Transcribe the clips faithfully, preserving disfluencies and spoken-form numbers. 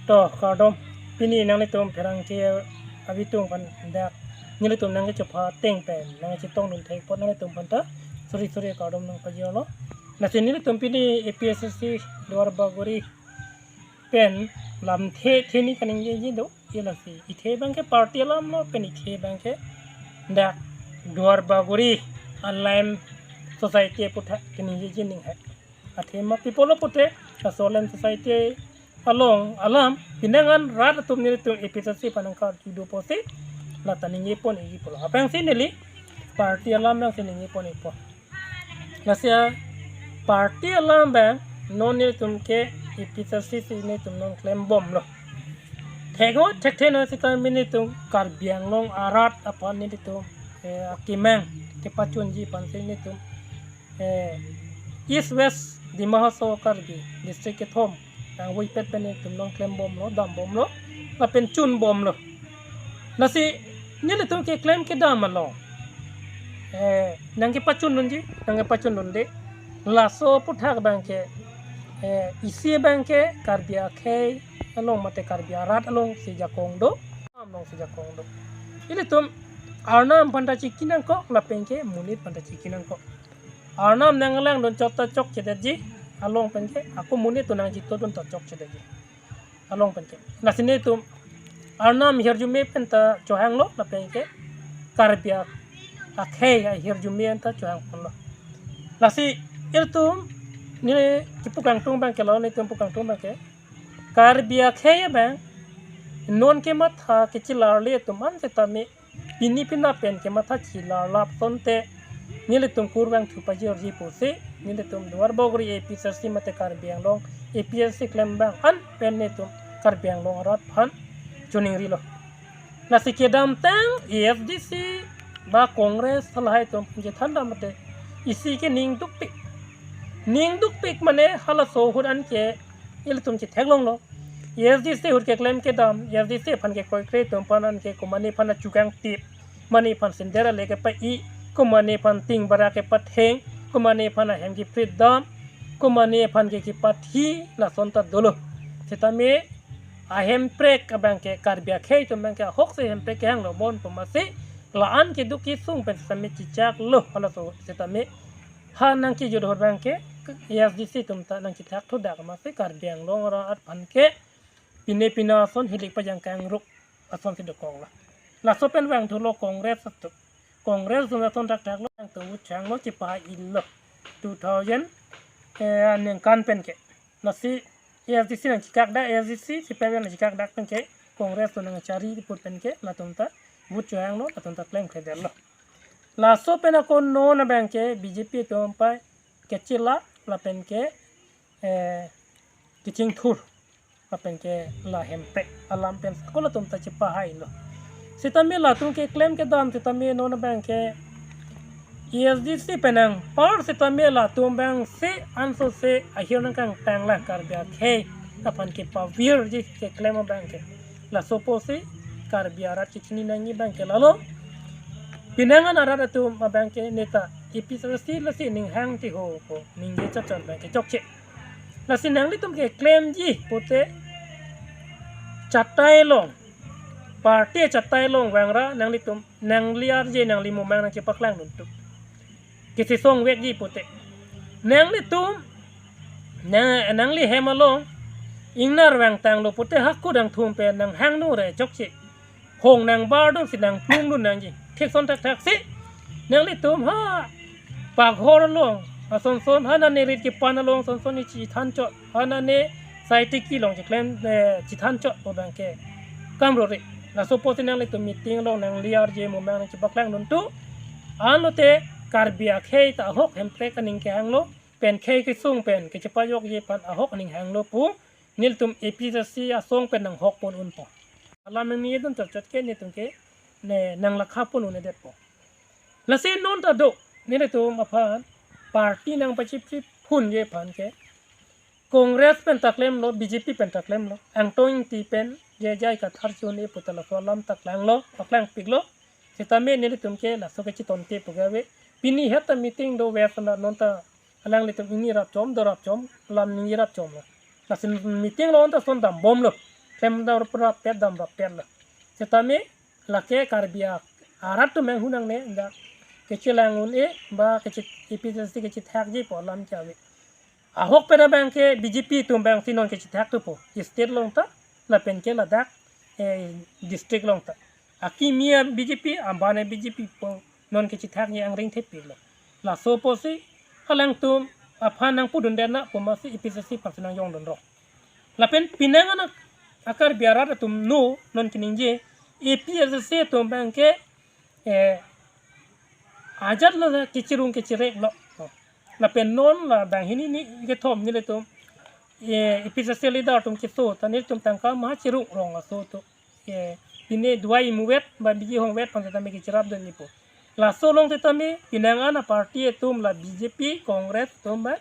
To, kardom. Pini nanglitum pherangke abitung aphan dak nelitum nangkechopha ateng pen nangchetongdun thek apot nanglitum aphan ta suri suri kardom nangpajirlo. Lasi nelitum pini A P S C Duar Bagori pen lamthe theni kaningjeji do. Ye lasi ithe abangke party alam lo, pen ithe abangke dak Duar Bagori Alliance Society aphuthak kaningjeji ning hai. Athema pi pulo pute, laso Alliance Society along alam pinangan rat atum nelitum A P S C aphan nangkarju do pusi lata ningjeponji pulo. Apangsi neli party alam nangsi ningjeponji po. Lasi party alam abang non nelitum ke A P S C si nelitum non klembomlo. Thekno thekthe no sita nelitum Karbi Anglong arat aphan nelitum, eh, akemang kepachunji aphansi nelitum, eh, East West Dima Hasao Karbi district kethom nangvoipet pen nelitum non klembomlo, dambomlo, lapen chunbomlo. Lasi nelitum keklem kedam along, eh, nangkepachundunji, nangkepachundunde. Laso aphuthak abangke, eh, isi abangke Karbi akhei along mate Karbi arat alongsi jakong do, alongsi jakong do. Ilitum Arnam aphan ta chiki nangkok, lapenke monit aphan ta chiki nangkok. Arnam nanglangdun chot ta chokchedetji, along penke ako monit atum nangjitodun ta chokchedetji, along penke. Lasi nelitum Arnam ahirjume pen ta chohanglo, lapenke Karbi akhei ahirjume pen ta chohangponlo. Lasi ilitum ne kipu kangtung abangke lo, nelitum pu kangtung abangke Karbi akhei abang non kematha kechelarle atum an setame pini pina pen kematha chelarlap asonte nelitum kurvangthu pajirji pusi nelitum Duar Bagori A P S C mate Karbi Anglong A P S C klem abang an pen nelitum Karbi Anglong arat aphan choningrilo. Lasi kedamtang A S D C ba Congress halahai atum chethandam mate isi ke ning dukpik, ning dukpik mane halaso ahut anke ilitum chetheklonglo. A S D C ahut keklem kedam, A S D C aphan kekroikre atum aphan anke komatne aphan achukangtip, komatne aphan sender ale kepa-i, komatne aphan ting bara kepatheng, komatne aphan ahem keprit dam, komatne aphan ke kepathi, lason ta dolo. Setame ahemprek abangke Karbi akhei atum abangke ahoksi hemprek kehanglo bon pu masi la-an keduk kesung pen setame chechaklo halaso setame ha nangkejut ahut abangke A S D C atum ta nangkethak thudak masi Karbi Anglong arat aphan ke pine pina ason hilik pajang kangruk asonsi dokoklo. Laso pen vangthulo Congress atum. Congress atum lason thakthaklo, nangtum vote chohanglo, chepa-ilo two thousand, eh, aningkan penke. Lasi A S D C nangchekak dak, A S D C, C P I M nangchekak dak penke, Congress atum nangchari put penke, latum ta vote chohanglo, latum ta klem kledetlo. Laso pen ako non abangke B J P atum pai kechela lapenke, eh, kechingthur lapenke la hemprek alam pen sakol atum ta chepahailo. Setame latum keklem kedam setame non abangke A S D C pen nangpar setame latum abangsi ansose ahir nangkangtanglang Karbi akhei aphan kepavirji keklem abangke. Laso pusi Karbi arat kechini nangji abangke lalo. Pinangan arat atum abangke neta A P S C lasi ninghang ti ho ko ningje chachon abangke chokche. Lasi nanglitum keklemji pute chatai along, party chatai along vangra nanglitum nangli arje nangli mumang nangchepaklangdun tu. Kachesong vekji pute. Nanglitum nang, nangli hem along ingnar vangtanglo pute haku dang thum pen nanghangdun re chokche. Hong nangbardunsi nangplumdun nangji. Thekson thakthaksi nanglitum ha paghor along asonson ha nane rit kepan along asonson ne chethanchot, ha nane saitiki along cheklem, eh, chethanchot pu abangke kamrore. Laso pusi nanglitum meeting along nangli arje mumang nangchepaklangdun tu. Anlote Karbi akhei ta ahok hemprek aning kehanglo, pen khei kesung pen kechepajokji aphan ahok aning hanglo pu nelitum A P S C asong pen nanghokpon unpo. Alam nangningjedun chotchot ke nelitum ke ne nanglakha pon un-edetpo. Lasi non ta do, nelitum aphan party nangpachipchip phunji aphan ke Congress pen ta klemlo, B J P pen ta klemlo, Angtong Ingti pen J J I Kathar chun e puta laso alam ta klanglo, paklangpiklo. Setame nelitum ke laso ke chitonte pu gave. Pini het ta meeting do vet la non ta alanglitum ingni rapchom, do rapchom, lam ningje rapchomlo. Lasi meeting along ta son dambomlo. klem dam rapet dam rapet lo. Setame lake Karbi arat atum menghun nangne dak kechelang un-e ba keche A P H L C kechethakji pu alam chave. Ahokpet abang ke B J P atum abangsi non kechethak thupo. State along ta lapen ke ladak, eh, district along ta. Akimi a-B J P, aban a-B J P pu non kechethakji angring thepik lo. Laso pusi alangtum aphan nangpudun det na pu masi A P H L C aphansi nangjongdun rong. Lapen pinangan a-Karbi arat atum no non keningje A P H L C atum abang ke, eh, ajat la kechirung kechirek lo. Lapen non la banghini ni kethom nelitum, eh, A P H L C leader atum keso ta nelitum tangka ma chirung rong aso atum, eh, pine duai imu vet ba biji hong vet aphan setame kecherapdun nipo. Laso along setame pinangan a-party atum la B J P, Congress atum ba,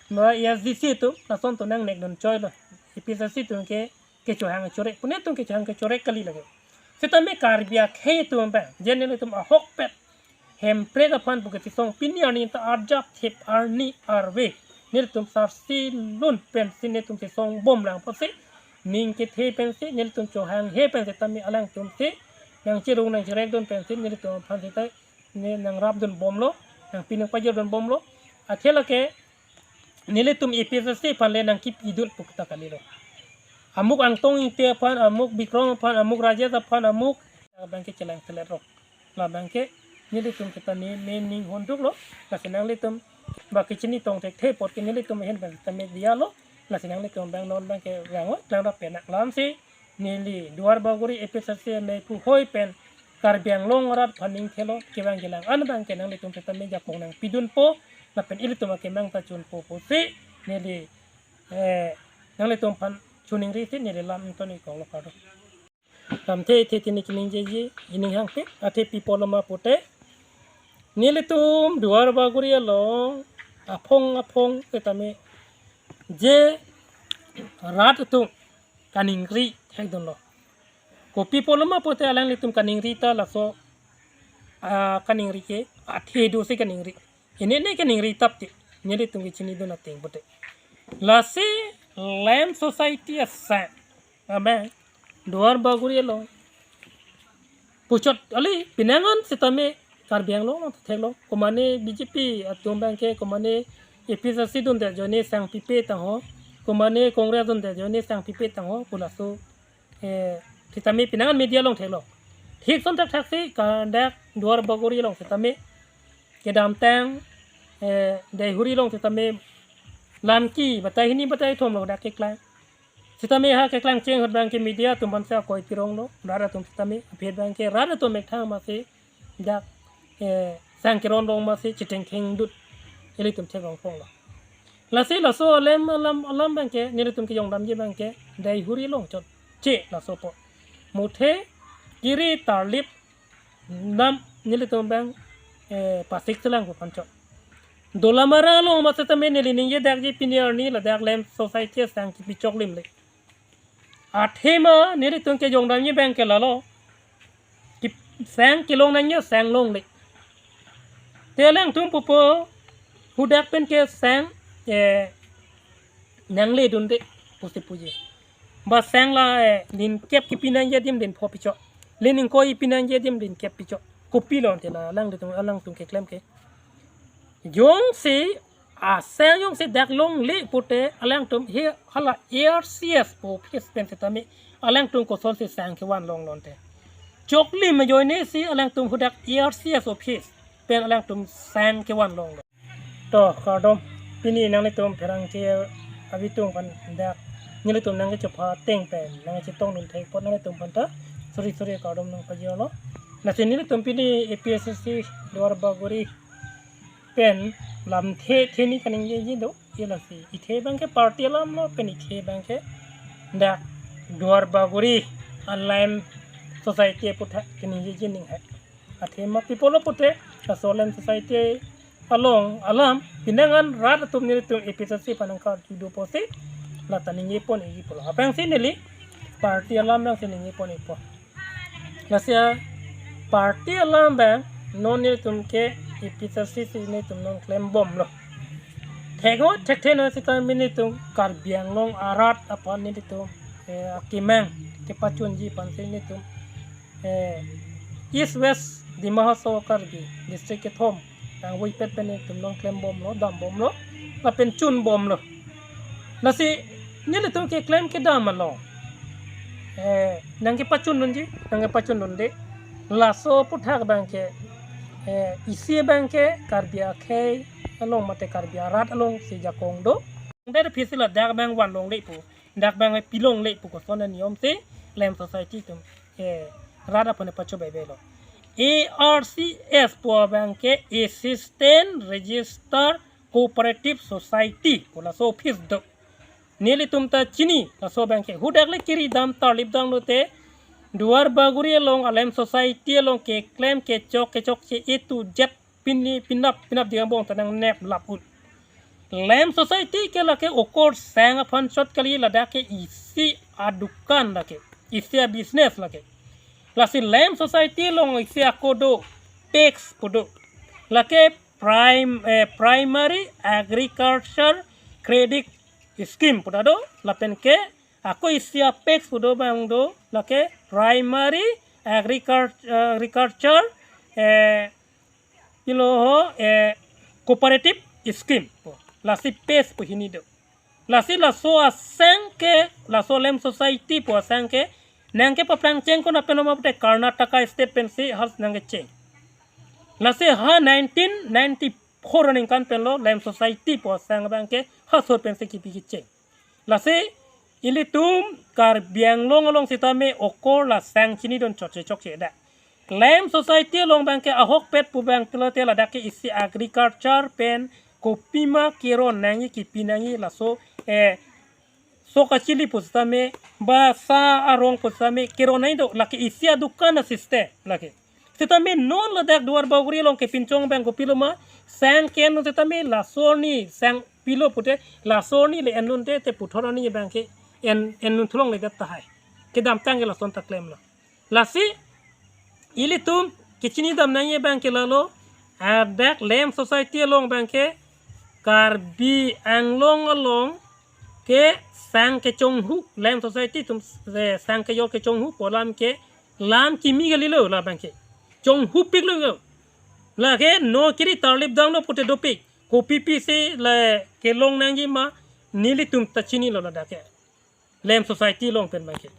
ba A S D C atum lason atum nangnek dun choi lo. A P H L C atum ke kechohang chorek, pune atum kechohang kechorek kali lake. Setame Karbi akhei atum abang, je nelitum ahokpet Hemprek aphan pu kethesong pini arni ta arjap thip arni arve nelitum sarsi lun pensi nelitum thesong bom lang pusi, ning kethe pensi nelitum chohanghe pen setame alangtumsi nangchirung nangchirekdun pensi nelitum aphan seta ne nangrapdun bomlo, nangpi nangpajirdun bomlo. Athe lake nelitum A P H L C aphan le nangkipidun pu ta kalilo. Amuk Angtong Ingti aphan, amuk Bikram aphan, amuk Rajesh aphan, amuk abang ke chelang selet rok. Labang ke nelitum kita ne ne ning honduk lo. Lasi nanglitum ba kechini tong thekthe apot ke nelitum ahin abang ta media lo. Lasi nanglitum abang non abang ke rang lang rapet nang lamsi neli Duar Bagori A P H L C M A pu hoi pen Karbi Anglong arat aphan ning thelo kevang kelang an abang ke nanglitum setame jakong nangpidunpo, lapen ilitum akemang ta chunpo pusi neli, eh, nanglitum aphan choningri si neli lam ington-ik kong lo, kardom. Lamthe ithe tini keningjeji ining hangpik, athe pi apotlo ma pute nelitum Duar Bagori along aphong aphong setame je rat atum kaningri thekdunlo. Kopi apotlo ma pute alanglitum kaningri ta laso, ah, kaningri ke athe dosi kaningri. Ini ne kaningri tap ti nelitum kechinidun ateng pute. Lasi Lem Society asai abang Duar Bagori along puchot kali, pinangan setame Karbi Anglong along theklo. Komane B J P atum abang ke, komane A P H L C dunde ajoine sang pipe tangho, komane Congress dunde ajoine sang pipe tangho pu laso, eh, setame pinangan media along theklo. Thik ason thakthak si kandak Duar Bagori along setame kedamtang, eh, Deihori along setame lamki batai hini batai thom lo dak keklang. Setame ha keklang cheng ahut abang ke media atum aphan si akoi pirong lo, rat atum setame aphi abang ke rat atum methang masi dak, eh, sang keron rong masi chiteng khengdut ilitum theklong phong lo. Lasi laso alem alam alam abang ke nelitum kejongdamji abang ke Deihori along chot che laso po. Muthe kiri tarlip dam nelitum abang, eh, pasik selang pu aphan chot. Dolamara along ma setame neli ningje dakji pini arni ladak Lem Society asang kipi choklim le. Athema nelitum kejongdamji abang ke lalo. Ki sang kelong nangji sang longle. Te alangtum pupo hadak pen ke sang, eh, nangledunde pusi puji. Ba sang la, eh, lin kep kipi nangji adim lin pho pichot. Lin ingkoi kipi nangji adim lin kep pichot. Kopilo ante la alangtum, alangtum keklem ke. Jongsi asang jongsi dak longle pute alangtum he hala A R C S pu office pen setame alangtum kosonsi sang kevan longlo ante. Choklim ajoine si alangtum hadak A R C S office pen alangtum sang kevan longlo. To, kardom, pini nanglitum pherangke abitung aphan dak nelitum nangkechopha ateng pen nangchetongdun thek apot nanglitum aphan ta suri suri kardom nangpajirlo. Lasi nelitum pini A P H L C Duar Bagori pen lamthe theni kaningjeji do, ye lasi ithe abang ke party alam lo, pen ithe abang ke dak Duar Bagori a-Lem Society aputhak kaningjeji ning hai. Athema pi apotlo pute laso Lem Society along alam pinangan rat atum nelitum A P H L C aphan nangkarju do pusi lata ningje pon-ikji pulo. Apeng si neli party alam abang si ningje pon-ikpo. Lasi party alam abang non nelitum ke A P H L C si nelitum non klem bomlo. Thek-o thekthe non seta nelitum Karbi Anglong arat aphan nelitum eh, akemang kepachunji aphansi nelitum, eh, East West Dima Hasao Karbi district kethom nangvoipet pen nelitum nangklembomlo, dambomlo, lapen chunbomlo. Lasi nelitum keklem kedam along, eh, nangkepachundunji, nangkepachundunde. Laso aputhak abangke, eh, isi abangke Karbi akhei along mate Karbi arat alongsi jakong do. Dak phisi ladak abang vanlongle pu, dak abang pilongle pu koson aniyomsi LAMP Society atum, eh, rat aphan pachobeibelo. A R C S pu abangke Assistant Register Cooperative Society pu laso office do. Nelitum ta chini, laso abangke. Hadak le kiri dam tarlip dam lote, Duar Bagori along a-LAMP Society along keklem kechok kechokche A to Z pini pinap pinap diang bong tanang nep lap un. LAMP Society ke lake okor sang aphan chot kali, ladak ke isi adukan lake, isi a-business lake. Lasi LAMP Society along isi ako do, PACS pu do. Lake prime, eh, Primary Agriculture Credit Scheme pu ta do, lapen ke ako isi a-PACS pu do abang do, lake Primary Agriculture, Agriculture, eh, pilo ho, eh, Cooperative Scheme pu. Lasi PACS pu hini do. Lasi laso asang ke, laso LAMP Society pu asang ke, nangkepaplang cheng konat penlo ma pute Karnataka State pensi ha nangkecheng. Lasi ha nineteen ninety-four aningkan penlo LAMP Society pu asang abangke ha sot pensi kipi kecheng. Lasi ilitum Karbi Anglong along sitame okor la sang chinidun chokche chokche dak. LAMP Society along abangke ahokpet pu abang pulote ladak ke isi agriculture pen kopima keron nangji, kipi nangji, laso, eh, sok achili pu sitame, ba sa arong pu sitame keron nangji do, lake isi adukan a-system lake. Sitame non ladak Duar Bagori along kepinchong abang kopilo ma, sang ke-en sitame laso arni sang pilo pute, laso arni le en-un te, te puthot arni abangke en, en-un thulongle det tahai. Kedamtang ke lason ta klemlo. Lasi ilitum kechinidam nangji abangke lalo, ladak LAMP Society along abangke Karbi Anglong along ke sang kechonghu, LAMP Society atum, eh, sang kejor kechonghu pu alam ke lam kimi kalilo, la abangke chonghu piklo. Lake non kiri tarlip damlo pute dopik, kopipisi le kelong nangji ma, nelitum ta chinilo ladak ke LAMP Society along pen abangke.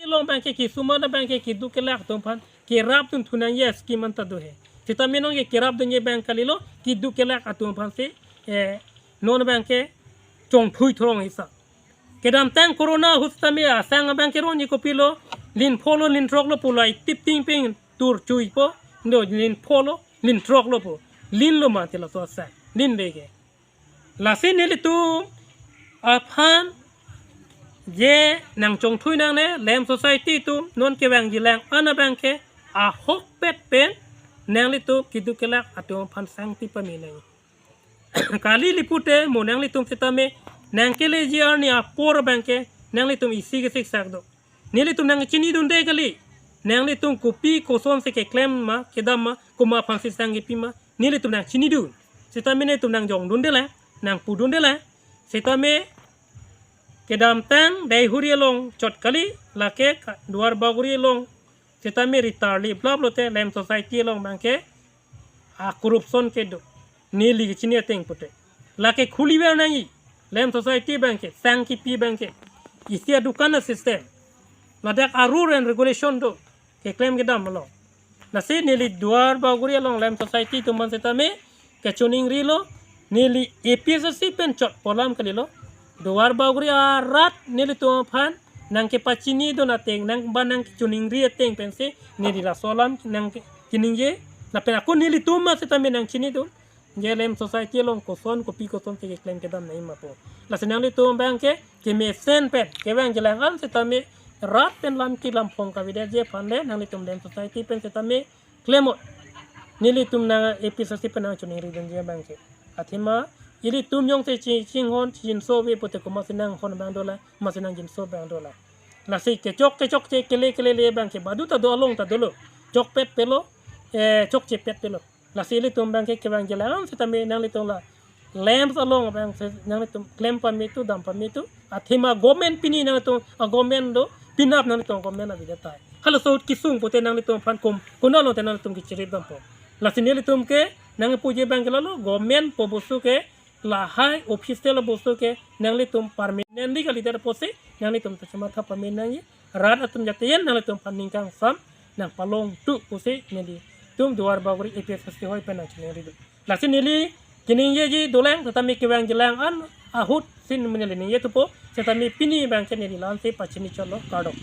Along abangke kisuma na abangke keduk kelak atum aphan kerapdun thu nangji a-scheme anta do he. Sitame non ke kerapdunji abang kalilo, keduk kelak atum aphansi, eh, non abangke chongthui thorong isa. Kedamtang corona ahut sitame asang abang keronji kopilo, lin pholo lin throklo pu, lai tip ting ping tur chuipo, do lin pholo lin throklo pu. Linlo ma te laso asang, linle ke. Lasi nelitum aphan je nangchongthui nangne, LAMP Society atum non kevangjilang an abangke ahokpet pen nanglitum keduk kelak atum aphan sangti pame nang. Kali li pute mo nanglitum sitame nangkeleji arni apor abangke nanglitum isi kesiksak do. Nelitum nangchinidunde kali. Nanglitum kopi kosonsi keklem ma, kedam ma, komat aphansi sang kipi ma, nelitum nangchinidun. Sitame nelitum nangjongdunde lang, nangpudunde lang. Sitame kedamtang Deihori along chot kali, lake ka-, Duar Bagori along sitame ri tarlip lap lote LAMP Society along abangke a-corruption kedo. Neli kechini ateng pute. Lake khuliver nangji LAMP Society abangke, sang kipi abangke. Isi adukan a-system. Ladak a-rule and regulation do. Keklem kedam along. Lasi neli Duar Bagori along LAMP Society atum aphan sitame kechoningrilo, neli A P H L C pen chot pu alam kalilo. Duar Bagori arat nelitum aphan nangkepachinidun ateng, nang ba nangkechoningri ateng pensi neli laso alam nangkeningje. Lapen ako nelitum ma sitame nangchinidun, je LAMP Society along koson kopi kosonsi keklem kedam nangji ma pu. Lasi nanglitum abangke kemesen pen kevangjilang an sitame rat pen lam ki lam phong kavedetji aphan le nanglitum LAMP Society pen sitame klemnon. Nelitum nang A P H L C pen nangchoningridunji abangke. Athema ilitum jongsi chi-, chinghon chinso ave pute komatsi nanghon abang dolang, komatsi nangjinso abang dolang. Lasi kechok kechokche kele kelele abangke badu ta do, along ta dolo. Chokpet pelo, eh, chokchepet pelo. Lasi ilitum abangke kevangjilang an sitame nanglitum la claims along abang si nanglitum claim pame tu, dam pame tu. Athema government pini nanglitum a government do, penap nanglitum government abidatai. Halaso ahut kesung pute nanglitum aphan kom konatlo te nanglitum kechirip dampo. Lasi nelitum ke nangpuji abang ke lalo, government pu bosthu ke lahai official bosthu ke nanglitum permanently kalidet apotsi nanglitum ta chematha pame nangji. Rat atum jate yen nanglitum aphan ningkangsam nangpalong tu pusi nelitum Duar Bagori A P H L C hoi pen nangchiningri do. Lasi neli keningjeji dolang, setame kevangjilang an ahut si neli ningje thupo, setame pini abang ke neli la-an si pachini chotlo, kardom.